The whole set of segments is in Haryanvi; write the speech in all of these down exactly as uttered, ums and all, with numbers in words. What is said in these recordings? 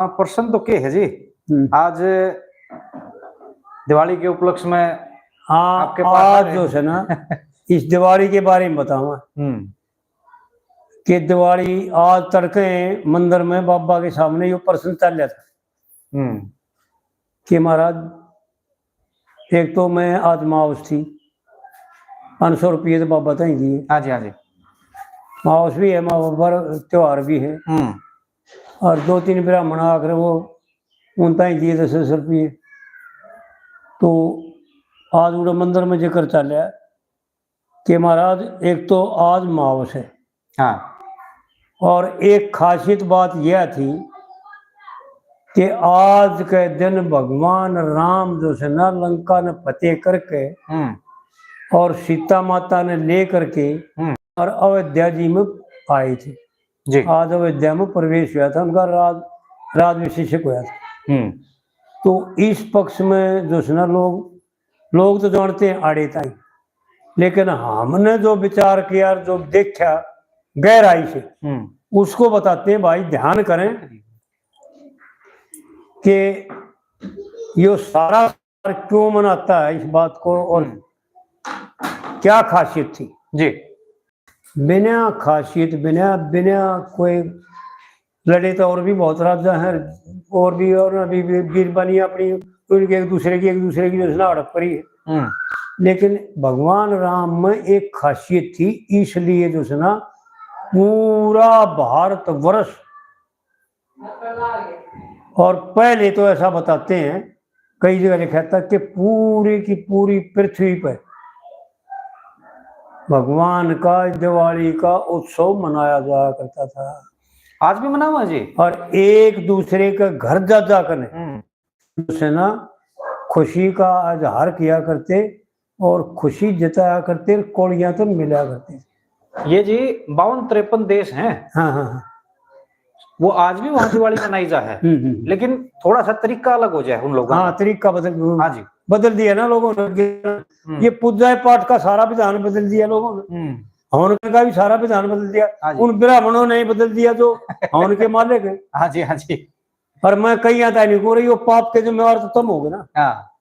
हाँ, प्रश्न तो के है जी? हम्म। आज दिवाली के उपलक्ष्य में हाँ, आपके पास आज आए। जो है ना, इस दिवाली के बारे में बताऊं हम्म। कि दिवाली आज तड़के मंदिर में बाबा के सामने यो प्रश्न चल रहा था हम्म। कि महाराज, एक तो मैं आज मावस थी, पाँच सौ रुपये तो बाबा ताई दिए। हाँ जी, हाँ जी। मावस भी है, मावस पर त्योहार भी है। हम्म। और दो तीन ब्राह्मण आकर वो उन ताई दिए दस दस रुपये। तो आज उड़े मंदिर में जिक्र चल रहा है कि महाराज, एक तो आज मावस है। हाँ। और एक खासियत बात यह थी कि आज के दिन भगवान राम जो है ना, लंका ने फतेह करके हम्म। और सीता माता ने ले करके हम्म। और अयोध्या जी में आए थे। जी। आज अयोध्या में प्रवेश हुआ था उनका, राज राज्याभिषेक हुआ था। हम्म। तो इस पक्ष में जो है ना, लोग लोग तो जानते हैं आड़े ताई, लेकिन हमने जो विचार किया और जो देखा गहराई से, हम्म। उसको बताते हैं भाई, ध्यान करें कि यो सारा त्योहार क्यों मनाता है इस बात को और हम्म। क्या खासियत थी। जी। बिना खासियत, बिना, बिना कोई लड़े तो और भी बहुत राजा हैं, और भी, और अभी भी बीरबानी अपनी, उनके एक दूसरे की, एक दूसरे की जो है ना हड़प करी है। हम्म। लेकिन भगवान राम में एक खासियत थी, इसलिए जो है ना पूरा भारतवर्ष, और पहले तो ऐसा बताते हैं, कई जगह लिखा था कि पूरी की पूरी पृथ्वी पर भगवान का दिवाली का उत्सव मनाया जाया करता था। आज भी मना हुआ जी? और एक दूसरे के घर जा जा कर हम्म। जो है ना खुशी का इजहार किया करते और खुशी जताया करते, कोलियां तो मिला करते। ये जी बावन तिरपन देश हैं। हाँ, हाँ, हाँ। वो आज भी वहाँ दिवाली मनाई जा है, हम्म, हम्म, हम्म। लेकिन थोड़ा सा तरीका अलग हो जाए उन लोगों हाँ, का। तरीका बदल, हाँ जी। बदल दिया ना लोगों ने। हम्म। ये पूजा पाठ का सारा विधान बदल दिया लोगों ने। हम्म। हवन का भी सारा विधान बदल दिया। हाँ जी। उन ब्राह्मणों ने ही बदल दिया जो हवन के मालिक हैं। हाँ जी, हाँ जी। और मैं कहीं आता नहीं को रही, वो पाप के जिम्मेवार तो तुम हो गए ना। हाँ।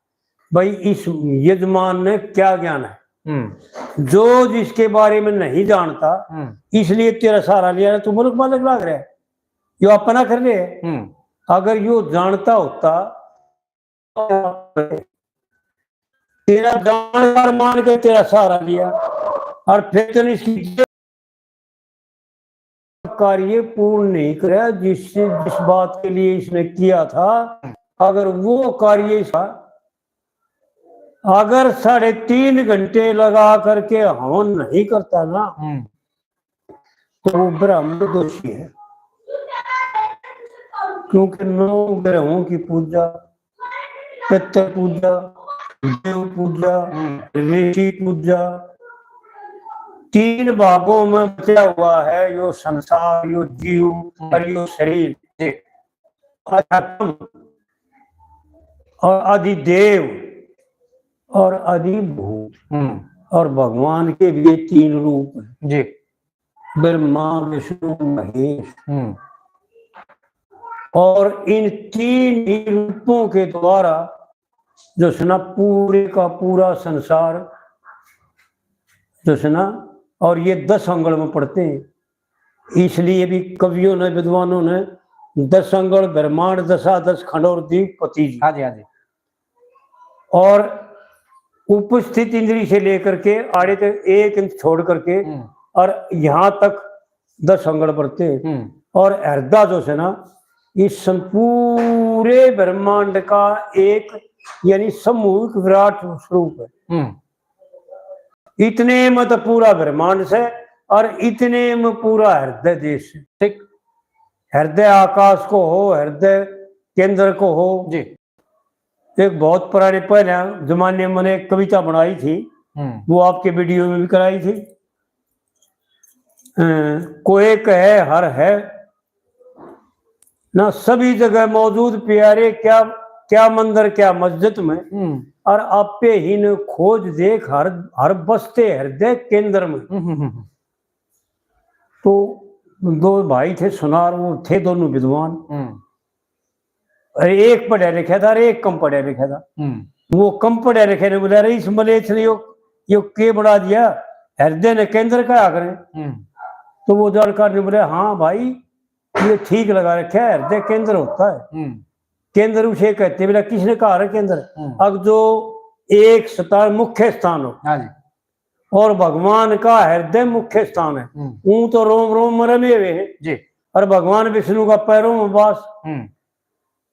भाई, इस यजमान ने क्या ज्ञान है? हम्म। जो जिसके बारे में नहीं जानता, हम्म। इसलिए तेरा सहारा लिया, तू मुल्क मालिक लाग रहा है, यो अपना कर ले। हम्म। अगर यो जानता होता, तेरा जानकार मान के तेरा सहारा लिया और फिर तूने इसकी कार्य पूर्ण नहीं करया, जिस, जिस बात के लिए इसने किया था, अगर वो कार्य इसका, अगर साढ़े तीन घंटे लगा करके हवन नहीं करता ना, हम्म। तो वो ब्राह्मण दोषी है, क्योंकि नौ ग्रहों की पूजा, पितृ पूजा, देव पूजा, हम्म। ऋषि पूजा, तीन भागों में बचा हुआ है यो संसार, यो जीव हम्म। और यो शरीर। जी। अध्यात्म और अधिदेव और अधिभूत हम्म। और भगवान के भी ये तीन रूप हैं। जी। ब्रह्मा, विष्णु, महेश। हम्म। और इन तीन ही रूपों के द्वारा जो है ना पूरे का पूरा संसार जो है ना, और ये दस अंगल में पड़ते हैं, इसलिए भी कवियों ने, विद्वानों ने दस अंगल ब्रह्मांड, दशा दस खंड और दीप पति जी। हाँ जी, हाँ जी। और उपस्थित इंद्री से लेकर के आड़े तक एक इंच छोड़ करके हम्म। और यहाँ तक दस अंगल पड़ते हैं। हम्म। और हृदय जो है ना, इस संपूरे ब्रह्मांड का एक यानी सामूहिक विराट स्वरूप है। हम्म। इतने में तो पूरा ब्रह्मांड से और इतने में पूरा हृदय देश है। ठीक। हृदय आकाश को हो, हृदय केंद्र को हो। जी। एक बहुत पुराने पहले जमाने में मैंने एक कविता बनाई थी, हम्म। वो आपके वीडियो में भी कराई थी। अ, कोई कहे हर है ना, सभी जगह मौजूद प्यारे, क्या, क्या मंदिर, क्या मस्जिद में, हम्म। और आपे ही न खोज देख हर, हर बसते हृदय केंद्र में। हम्म, हम्म, हम्म। तो दो भाई थे सुनार, वो थे दोनों विद्वान। हम्म। अरे, एक पढ़या लिखा था, अरे, एक कम पढ़या लिखा था। हम्म। वो कम पढ़या लिखा ने बोला, "अरे, इस मलेच्छ ने यो, यो के बना दिया, हृदय ने केंद्र कहा करें।" हम्म। तो वो जानकार ने बोला, "हाँ भाई, ये ठीक लगा रखा है, हृदय केंद्र होता है।" हम्म। केंद्र उसे कहते हैं, बोला, "किसने कहा है केंद्र?" हम्म। अब जो एक स्थान मुख्य स्थान हो, हाँ जी। और भगवान का हृदय मुख्य स्थान है, हम्म। ऊं तो रोम रोम में रमे हुए हैं। जी। और भगवान विष्णु का पैरों में वास। हम्म।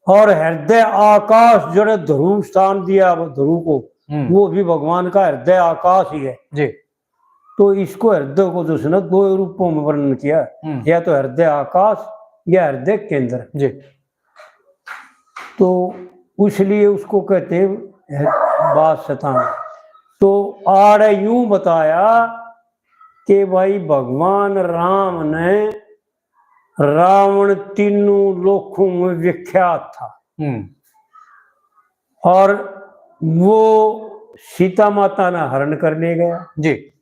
और हृदय आकाश, जो ध्रुव स्थान दिया वो ध्रुव को, हम्म। वो भी भगवान का हृदय आकाश ही है। जी। तो इसको हृदय को जो है ना, दो रूपों में वर्णन किया, हम्म। या तो हृदय आकाश या हृदय केंद्र। जी। तो इसलिए उसको कहते हैं वास स्थान। तो आड़े यूं बताया कि भाई, भगवान राम ने, रावण तीनों लोकों में विख्यात था। हम्म। और वो सीता माता ने हरण कर ले गया। जी।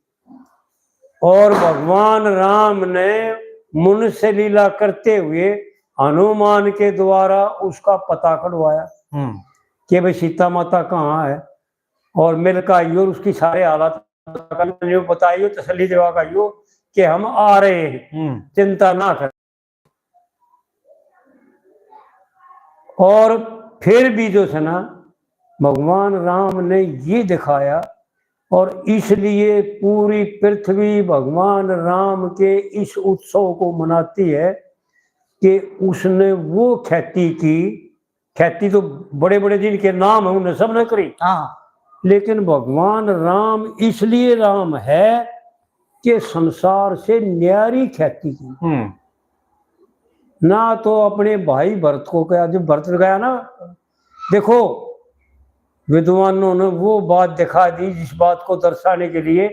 और भगवान राम ने मनुष्य लीला करते हुए हनुमान के द्वारा उसका पता कढ़वाया, हम्म। कि भाई, सीता माता कहाँ है, और मिल का आइयो और उसकी सारे हालात बताइयो, तसल्ली दिवा का आइयो कि हम आ रहे हैं, हम्म। चिंता ना कर। और फिर भी जो है ना, भगवान राम ने ये दिखाया, और इसलिए पूरी पृथ्वी भगवान राम के इस उत्सव को मनाती है कि उसने वो ख्याति की, ख्याति तो बड़े बड़े जिनके नाम है उन्हें सब ने करी, हाँ। लेकिन भगवान राम इसलिए राम है कि संसार से न्यारी ख्याति की। हम्म। ना तो अपने भाई भरत को कहा, जब भरत गया ना, देखो, विद्वानों ने वो बात दिखा दी जिस बात को दर्शाने के लिए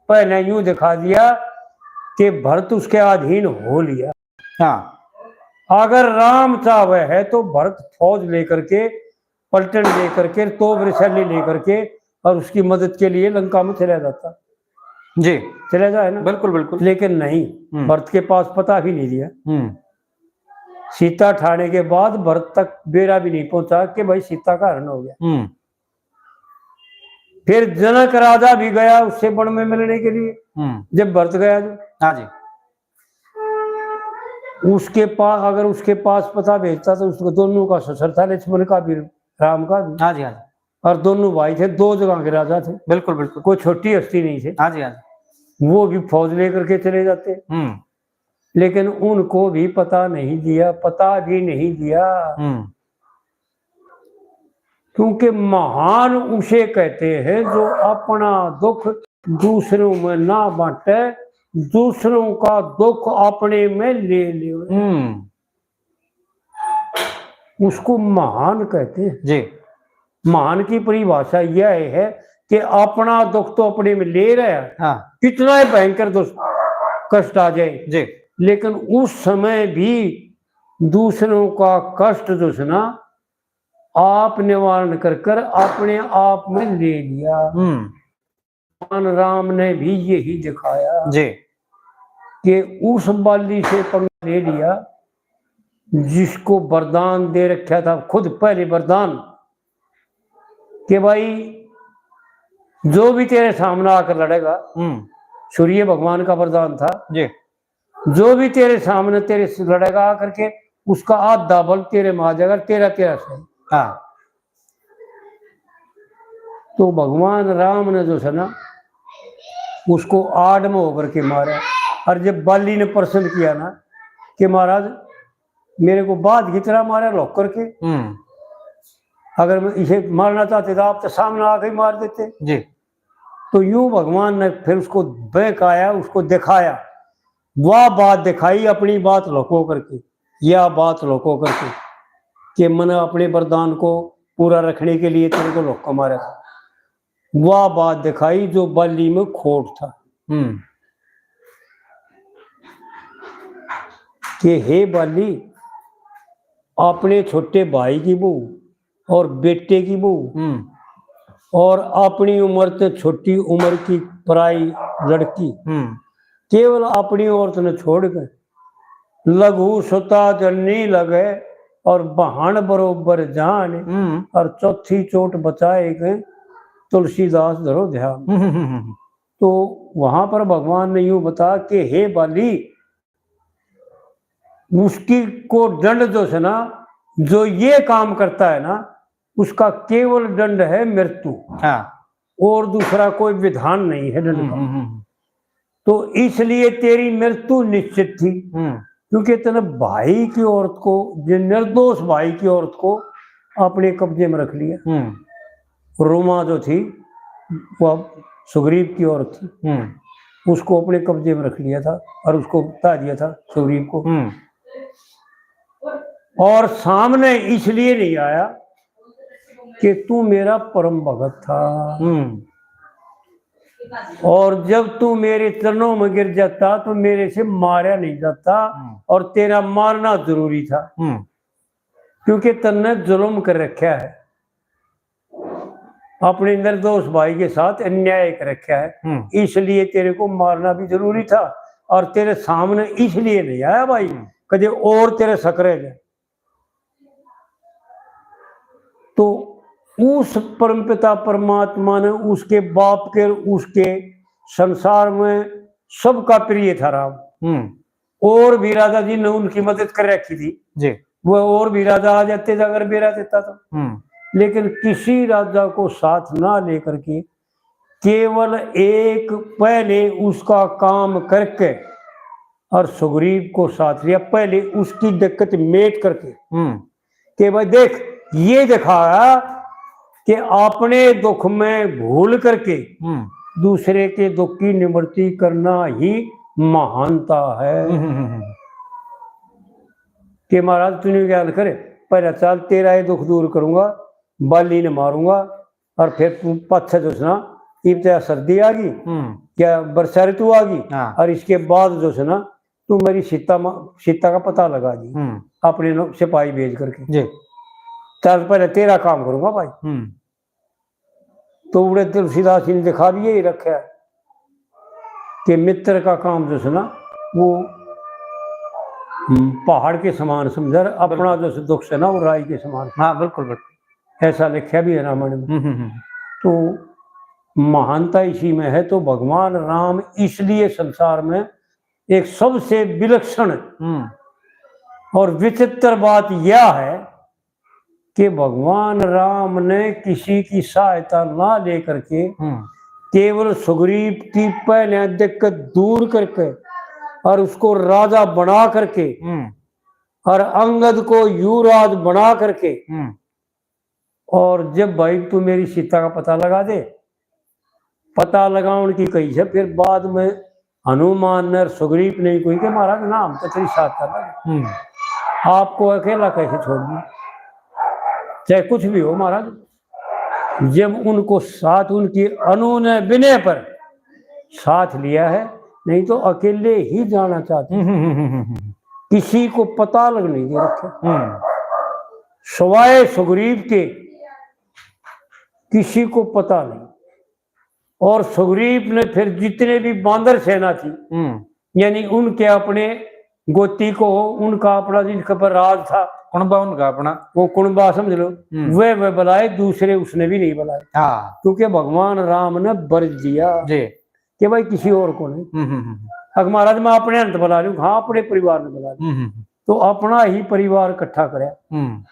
पहले यूं दिखा दिया कि भरत उसके अधीन हो लिया। हाँ। अगर राम चाहे है तो भरत फौज लेकर के, पलटन लेकर के, तोप रसैली लेकर के और उसकी मदद के लिए लंका में चला जाता। जी। चला जाए ना। बिल्कुल, बिल्कुल। लेकिन नहीं, हम्म। भरत के पास पता भी नहीं दिया। हम्म। सीता ठाने के बाद भरत तक बेरा भी नहीं पहुंचा कि भाई, सीता का हरण हो गया। हम्म। फिर जनक राजा भी गया उससे वन में मिलने के लिए, हम्म। जब भरत गया जो। हाँ जी। उसके पास, अगर उसके पास पता भेजता तो उसको, दोनों का ससुर था, लक्ष्मण का भी, राम का भी। हाँ जी, हाँ जी। और दोनों भाई थे, दो जगह के राजा थे। बिल्कुल, बिल्कुल। कोई छोटी हस्ती नहीं थे। हाँ जी, हाँ जी। वो भी फौज लेकर के चले जाते। हम्म। लेकिन उनको भी पता नहीं दिया, पता भी नहीं दिया। हम्म। क्योंकि महान उसे कहते हैं जो अपना दुख दूसरों में ना बांटे, दूसरों का दुख अपने में ले ले। हम्म। उसको महान कहते हैं। जी। महान की परिभाषा यह है कि अपना दुख तो अपने में ले रहा है, हाँ। कितना ही भयंकर दुख, कष्ट आ जाए, जी। लेकिन उस समय भी दूसरों का कष्ट जो है ना, आप निवारण कर कर अपने आप में ले लिया। हम्म। भगवान राम ने भी यही दिखाया, जी। कि उस बाली से पंगा ले लिया जिसको वरदान दे रखा था खुद, पहले वरदान कि भाई, जो भी तेरे सामने आकर लड़ेगा, हम्म। सूर्य भगवान का वरदान था, जी। जो भी तेरे सामने, तेरे से लड़ेगा आकर के, उसका आधा बल तेरे में आ जाएगा, तेरा तेरा सही। हाँ। तो भगवान राम ने जो है ना, उसको आड़ में होकर के मारा। और जब बाली ने प्रश्न किया ना कि महाराज, मेरे को बाध की तरह मारा लोग करके, हम्म। अगर मैं इसे मारना चाहते तो आप तो सामने आके ही मार देते। जी। तो यूं भगवान ने फिर उसको बहकाया, उसको दिखाया, वह बात दिखाई, अपनी बात लुको करके, यह बात लुको करके कि मैंने अपने वरदान को पूरा रखने के लिए तेरे को लुको मारा। वह बात दिखाई जो बाली में खोट था। हम्म। कि हे बाली, अपने छोटे भाई की बहू और बेटे की बहू, हम्म। और अपनी उम्र से छोटी उम्र की पराई लड़की, हम्म। केवल अपनी औरत ने छोड़ के, लघु सुता जननी लगे, और बहान बरोबर जान, हम्म। और चौथी चोट बचाए के तुलसीदास धरो ध्यान। हम्म, हम्म, हम्म, हम्म। तो वहां पर भगवान ने यूं बता कि हे बाली, उसकी को दंड जो है ना, जो ये काम करता है ना, उसका केवल दंड है मृत्यु। हाँ। और दूसरा कोई विधान नहीं है दंड का। हम्म, हम्म, हम्म। तो इसलिए तेरी मृत्यु निश्चित थी, हम्म। क्योंकि तने भाई की औरत को, जो निर्दोष भाई की औरत को अपने कब्जे में रख लिया। हम्म। रोमा जो थी, वो अब सुग्रीव की औरत थी, हम्म। उसको अपने कब्जे में रख लिया था और उसको बता दिया था सुग्रीव को। हम्म। और सामने इसलिए नहीं आया कि तू मेरा परम भगत था, हम्म। और जब तू मेरे चरणों में गिर जाता तो मेरे से मारा नहीं जाता, हम्म। और तेरा मारना जरूरी था, हम्म। क्योंकि तन्ने जुल्म कर रखा है, अपने निर्दोष भाई के साथ अन्याय कर रखा है, हम्म। इसलिए तेरे को मारना भी जरूरी था, और तेरे सामने इसलिए नहीं आया भाई, हम्म। कदे और तेरे सकरे गए। तो उस परमपिता परमात्मा ने उसके बाप के, उसके संसार में सबका प्रिय था राम। हम्म। और भी राजा जी ने उनकी मदद कर रखी थी जी। वो और भी राजा आ जाते अगर बेरा देता तो। हम्म। लेकिन किसी राजा को साथ ना लेकर के केवल एक पहले उसका काम करके और सुग्रीव को साथ लिया, पहले उसकी दिक्कत मेट करके। हम्म। कि भाई देख, ये दिखाया कि अपने दुख में भूल करके हम्म। दूसरे के दुख की निवृत्ति करना ही महानता है। हम्म, हम्म, हम्म। कि महाराज तूने क्या करे, पहले चल तेरा ये दुख दूर करूंगा, बाली ने मारूंगा, और फिर तू पाछे जो सुना, इब तो या सर्दी आ गई, हम्म। या बरसा ऋतु आ गई, हाँ। और इसके बाद जो सुना, तू मेरी सीता मा-, सीता का पता लगा दी, हम्म। अपने नो-, सिपाही भेज करके। जी। चल पहले तेरा काम करूंगा भाई। हम्म। तो उड़े तुलसीदास जी ने दिखा भी यही रखा है कि मित्र का काम जो है ना, वो, हम्म, पहाड़ के समान समझ, और अपना बिल्कुल। जो दुख है ना, वो राई के समान। हाँ, बिल्कुल, बिल्कुल। ऐसा लिखा भी है रामायण में। हम्म, हम्म, हम्म। तो महानता इसी में है। तो भगवान राम इसलिए संसार में एक सबसे विलक्षण हम्म। और विचित्र बात यह है कि भगवान राम ने किसी की सहायता ना लेकर के हम्म। केवल सुग्रीव की पहले दिक्कत दूर करके और उसको राजा बना करके हम्म। और अंगद को युवराज बना करके हम्म। और जब भाई तू मेरी सीता का पता लगा दे, पता लगाउण की कही से, फिर बाद में हनुमान ने और सुग्रीव ने कोई के महाराज ना हम तो तेरी साथ कर लेंगे। हम्म। आपको अकेला कैसे छोड़ दूं? चाहे कुछ भी हो महाराज, जब उनको साथ उनकी अनु ने विनय पर साथ लिया है, नहीं तो अकेले ही जाना चाहते। हम्म, हम्म, हम्म, हम्म, हम्म। किसी को पता लग नहीं दे रखे। हम्म। सिवाय सुग्रीव के किसी को पता नहीं। और सुग्रीव ने फिर जितने भी बांदर सेना थी, हम्म। यानी उनके अपने गोती को, उनका अपना जिनके पर राज था, कुणबा उनका अपना। वो कुणबा समझ लो, हम्म। वे, वे बुलाए, दूसरे उसने भी नहीं बुलाए। हाँ। क्योंकि भगवान राम ने वर दिया जी। कि भाई किसी और को नहीं। हम्म, हम्म, हम्म। अक महाराज मैं अपने अंत बुला लूं, हाँ, अपने परिवार ने बुला लूं। हम्म, हम्म, हम्म। तो अपना ही परिवार इकट्ठा करया। हम्म।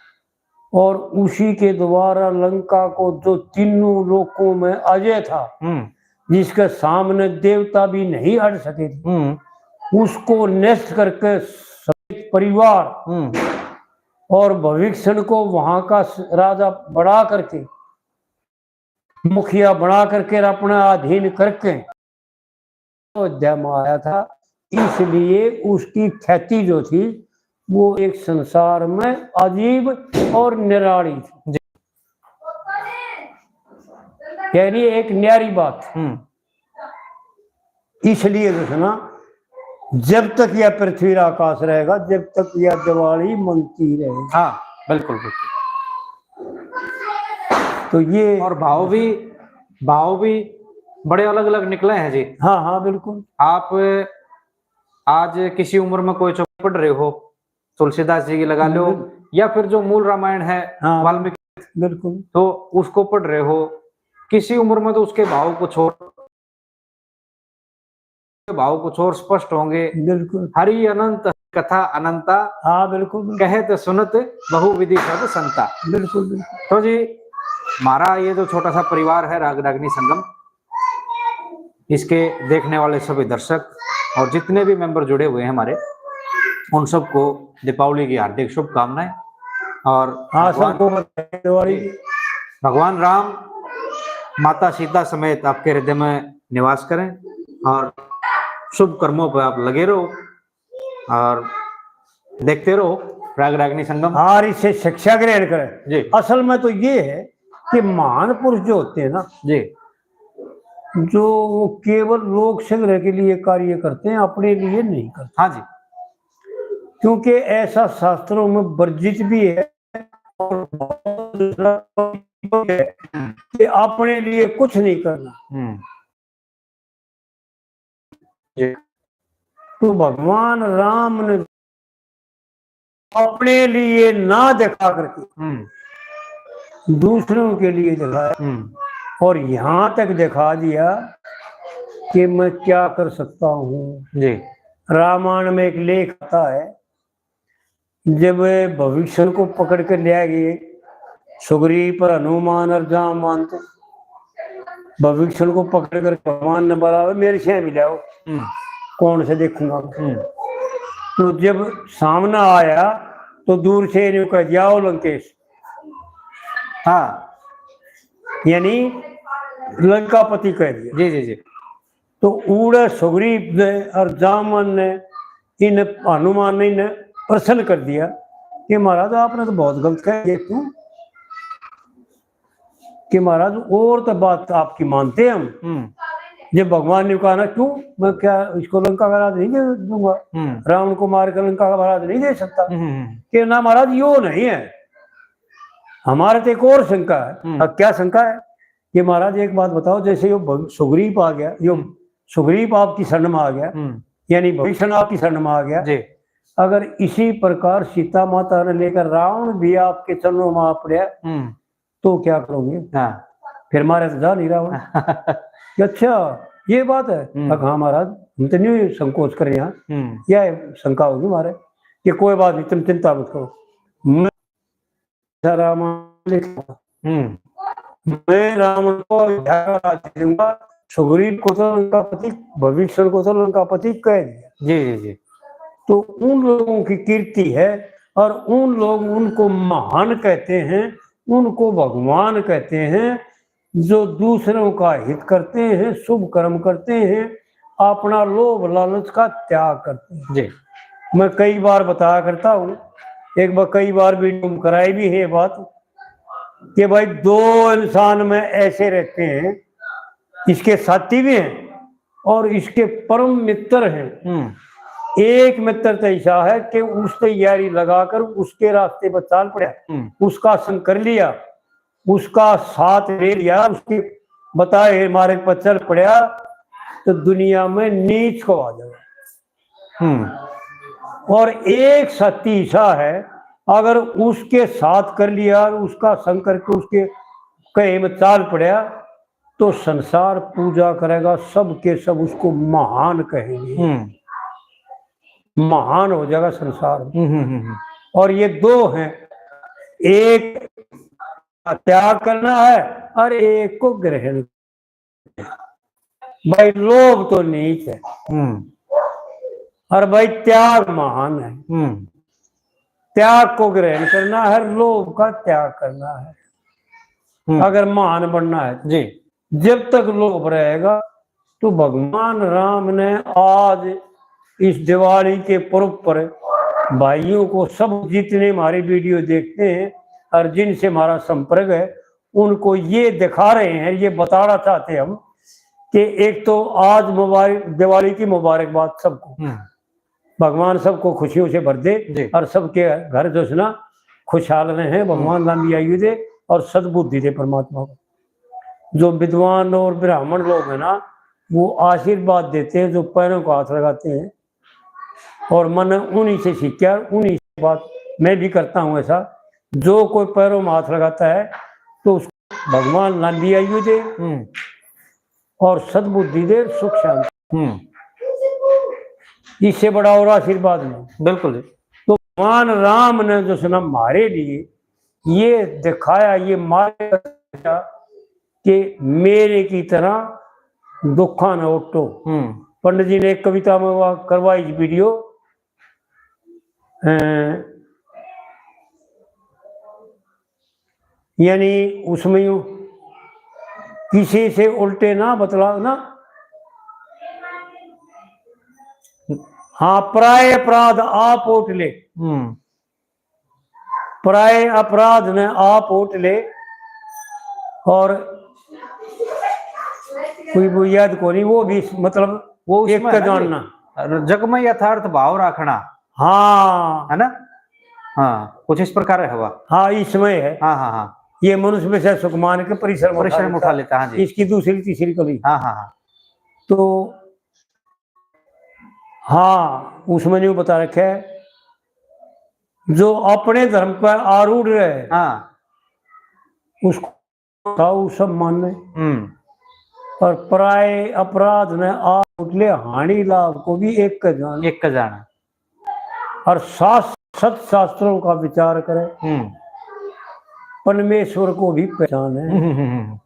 और उसी के द्वारा लंका को, जो तीनों लोकों में अजय था, हम्म। जिसके सामने देवता भी नहीं अड़ सके थे, हम्म। उसको नष्ट करके समेत परिवार हम्म। और भविक्षण को वहां का स-, राजा बना करके, मुखिया बना करके और अपना अधीन करके अयोध्या में आया था, इसलिए उसकी ख्याति जो थी वो एक संसार में अजीब और निराली थी। जी। यानी एक न्यारी बात। हम्म। इसलिए जो है ना, जब तक यह पृथ्वी और आकाश रहेगा, जब तक यह दिवाली मनती रहेगी। हाँ, बिल्कुल, बिल्कुल। तो ये और भाव भी, भाव भी बड़े अलग-अलग निकले हैं जी। हाँ, हाँ, बिल्कुल। आप आज किसी उम्र में कोई चौपाई पढ़ रहे हो, तुलसीदास जी की लगा लो, हम्म। या फिर जो मूल रामायण है हाँ, वाल्मीकि, बिल्कुल। तो उसको पढ़ रहे हो, किसी उम्र में तो उसके भाव कुछ और, भाव कुछ और स्पष्ट होंगे। बिल्कुल। हरि अनंत कथा अनंता, हाँ, बिल्कुल, बिल्कुल। कहत सुनत बहुविधि सब संता। बिल्कुल, बिल्कुल। तो जी, हमारा ये जो छोटा सा परिवार है राग रागनी संगम, इसके देखने वाले सभी दर्शक और जितने भी मेंबर जुड़े हुए हैं हमारे, उन सबको दीपावली की हार्दिक शुभकामनाएं। और हाँ, भगवान, सबको बधाई दिवाली। जी, भगवान राम, माता सीता समेत आपके हृदय में निवास करें और शुभ कर्मों पर आप लगे रहो और देखते रहो राग रागनी संगम। और इससे शिक्षा ग्रहण करें। जी। असल में तो ये है कि महान पुरुष जो होते हैं ना, जी। जो वो केवल लोक संग्रह के लिए कार्य करते हैं, अपने लिए नहीं करते। हाँ जी। क्योंकि ऐसा शास्त्रों में वर्जित भी है और बहुत दूसरा भी है कि अपने लिए कुछ नहीं करना। हम्म। जी। तो भगवान राम ने अपने लिए ना दिखा करके हम्म। दूसरों के लिए दिखाया हम्म। और यहाँ तक दिखा दिया कि मैं क्या कर सकता हूँ। जी। रामायण में एक लेख आता है, जब भविष्य को पकड़ कर ले गए सुग्रीव पर हनुमान और जामवंत, भविष्य को पकड़ कर भगवान ने बोला, "मेरे से मिलाओ, हम्म। कौन से देखूंगा मैं?" हम्म। तो जब सामने आया तो दूर से इन्होंने कह दिया, "आओ लंकेश।" हाँ। यानी लंकापति कह दिया। जी, जी, जी। तो उड़े सुग्रीव ने और जामवंत ने, इन हनुमान ने इन्हें प्रसन्न कर दिया कि महाराज, आपने तो बहुत गलत कह दिया, क्यों कि महाराज, और तो बात आपकी मानते हैं हम। हम्म। जब भगवान ने कहा ना, "क्यों, मैं क्या इसको लंका का राज नहीं दे दूंगा, हम्म। रावण को मार कर लंका का राज नहीं दे सकता?" हम्म, हम्म। कि ना महाराज, यो नहीं है, हमारे तो एक और शंका है। हम्म। अब क्या शंका है? ये महाराज एक बात बताओ, जैसे यो भग-, सुग्रीव आ गया, यो हम्म। सुग्रीव आपकी शरण में आ गया, हम्म। यानी भविष्य आपकी शरण में आ गया, जी। अगर इसी प्रकार सीता माता ने लेकर रावण भी आपके चरणों में आ पड़ा, हम्म। तो क्या करोगे? हाँ। फिर मारे तो जा नहीं रावण। कि अच्छा, ये बात है? हम्म। कहा, "हाँ महाराज, हम तो नहीं संकोच कर रहे हैं।" हम्म। यह शंका होगी मारे कि कोई बात नहीं, तुम चिंता मत करो, मैं रामायण लिखा। हम्म। मैं रावण को अयोध्या का राज्य दूंगा, सुग्रीव को तो लंकापति, भविष्य को तो लंकापति कह दिया। जी, जी, जी। तो उन लोगों की कीर्ति है और उन लोग, उनको महान कहते हैं, उनको भगवान कहते हैं, जो दूसरों का हित करते हैं, शुभ कर्म करते हैं, अपना लोभ लालच का त्याग करते हैं। जी। मैं कई बार बताया करता हूँ, एक बार, कई बार वीडियो में कराई भी है ये बात कि भाई, दो इंसान में ऐसे रहते हैं, इसके साथी भी हैं और इसके परम मित्र हैं। हम्म। एक मित्र तो ऐसा है कि उससे यारी लगाकर उसके रास्ते पर चाल पड़ा, हम्म। उसका संग कर लिया, उसका साथ ले लिया, उसके बताए मार्ग पर चल पड़ा, तो दुनिया में नीच को आ जाएगा। हम्म। और एक साथी ऐसा है, अगर उसके साथ कर लिया, उसका संग करके उसके कहे में चाल पड़ा, तो संसार पूजा करेगा, सबके सब उसको महान कहेंगे। हम्म। महान हो जाएगा संसार में। हम्म, हम्म, हम्म, हम्म। और ये दो हैं, एक का त्याग करना है और एक को ग्रहण। भाई, लोभ तो नीच है। हम्म। और भाई, त्याग महान है। हम्म। त्याग को ग्रहण करना है, लोभ का त्याग करना है। हम्म। अगर महान बनना है तो। जी। जब तक लोभ रहेगा, तो भगवान राम ने आज इस दिवाली के पर्व पर भाइयों को, सब जितने हमारे वीडियो देखते हैं और जिनसे हमारा संपर्क है, उनको ये दिखा रहे हैं, ये बताना चाहते हैं हम कि एक तो आज मुबारक, दिवाली की मुबारकबाद सबको। हम्म। भगवान सबको खुशियों से भर दे जी। और सबके घर जो है ना खुशहाल रहें, भगवान हम्म। लंबी आयु दे और सद्बुद्धि दे परमात्मा को। जो विद्वान और ब्राह्मण लोग हैं ना, वो आशीर्वाद देते हैं, जो पैरों को हाथ लगाते हैं, और मैंने उन्हीं से सीखा, उन्हीं बात मैं भी करता हूँ ऐसा। जो कोई पैरों में हाथ लगाता है तो उसको भगवान लांबी आयु दे हम्म। और सद्बुद्धि दे, सुख शांति। हम्म। इससे बड़ा और आशीर्वाद नहीं। बिल्कुल। तो भगवान राम ने जो है ना हमारे लिए ये दिखाया, ये मार्ग दिखाया कि मेरे की तरह दुखा न ओटो। हम्म। पंडित जी ने एक कविता में वह करवाई वीडियो, अ, यानी उसमें यूं किसी से उल्टे ना बतलाओ ना। हाँ, पराए अपराध आप ओट ले। हम्म। पराए अपराध ने आप ओट ले। और कोई वो याद को नहीं, वो भी मतलब वो एक उसमें का है ना जी, जानना। जग में यथार्थ भाव रखना। हाँ। है ना? हाँ, कुछ इस प्रकार है हवा। हाँ, इसमें है। हाँ, हाँ, हाँ। ये मनुष्य में से सुख मान के परिश्रम उठा परिश्रम लेता उठा है। लेता, हाँ जी। इसकी दूसरी, तीसरी कली। हाँ, हाँ, हाँ। तो हाँ, उसमें न्यू बता रखे है, जो अपने धर्म पर आरूढ़ रहे, हाँ। उसको ताऊ सब माने। हम्म। और पराए अपराध ने आप उठले हानि लाभ को भी एक का जान। एक का जान। और शास-, सत शास्त्रों का विचार करे, हम्म। परमेश्वर को भी पहचाने। हम्म, हम्म, हम्म।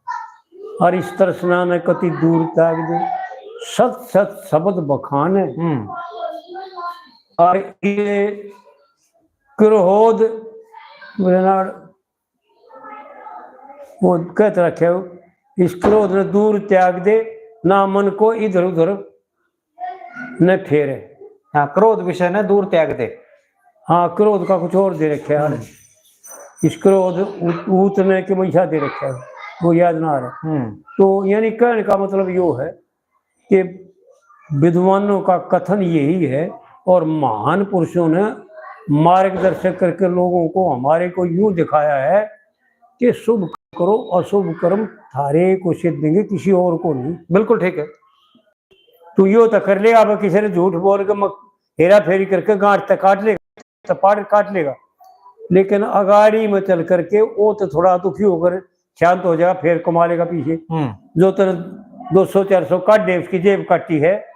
और इस तृष्णा ने कति दूर त्याग दे, सत सत शब्द बखाने। हम्म। और ये क्रोध, वो कहत रखे हो, इस क्रोध ने दूर त्याग दे, ना मन को इधर उधर न फेरे। हाँ, क्रोध विषय ने दूर त्याग दे। हाँ, क्रोध का कुछ और दे रखे है। हम्म। इस क्रोध ऊत-, ऊत ने के वैसा दे रखे है, वो याद ना आ रहा। हम्म। तो यानी कहने का मतलब यो है कि विद्वानों का कथन यही है और महान पुरुषों ने मार्गदर्शन करके लोगों को, हमारे को यूं दिखाया है कि शुभ करो, अशुभ कर्म थारे को सिद्ध देंगे, किसी और को नहीं। बिल्कुल ठीक है। तू यो तो कर लेगा, अब किसी ने झूठ बोल के मक-, हेरा फेरी करके गांठ तक काट लेगा, तो पाड़ काट लेगा, लेकिन अगाड़ी में चल करके वो तो थोड़ा दुखी होकर शांत हो जाएगा, फिर कमा लेगा पीछे। हम्म। जो तेरे दो सौ चार सौ काटे, उसकी जेब काटी है,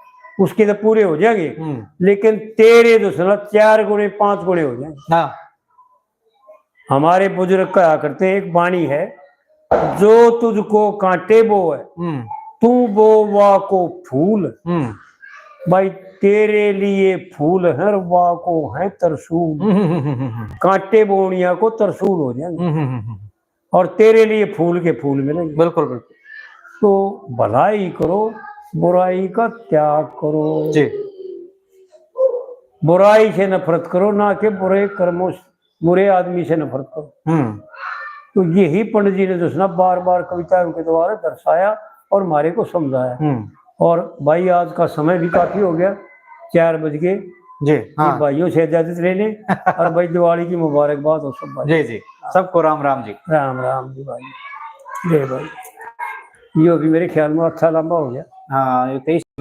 उसके तो पूरे हो जाएंगे, हम्म। लेकिन तेरे जो है ना, चार गुणे, पांच गुणे हो जाएंगे। हाँ। हमारे बुजुर्ग कहा करते, एक बाणी है, "जो तुझको कांटे बोए, हम्म। तू बो वा को फूल।" हम्म। भाई, तेरे लिए फूल है, वा को है तरसूल। हम्म, हम्म, हम्म, हम्म। कांटे बोनिया को तरसूल हो जाएंगे। हम्म, हम्म, हम्म, हम्म। और तेरे लिए फूल के फूल मिलेंगे। बिल्कुल, बिल्कुल। तो भलाई करो, बुराई का त्याग करो। जी। बुराई से नफरत करो, ना कि बुरे कर्मों से, बुरे आदमी से नफरत करो। हम्म। तो यही पंडित जी ने जो है ना बार बार कविताओं के द्वारा दर्शाया और हमारे को समझाया। हम्म। और भाई, आज का समय भी काफी हो गया, चार बज गए। जी, कि हाँ। भाइयों से इजाजत ले लें और भाई, दिवाली की मुबारकबाद हो सब भाई। जी, जी, सबको राम राम जी। राम राम जी भाई। जय भाई। यो भी मेरे ख्याल में अच्छा लंबा हो गया। हाँ, ये तेईस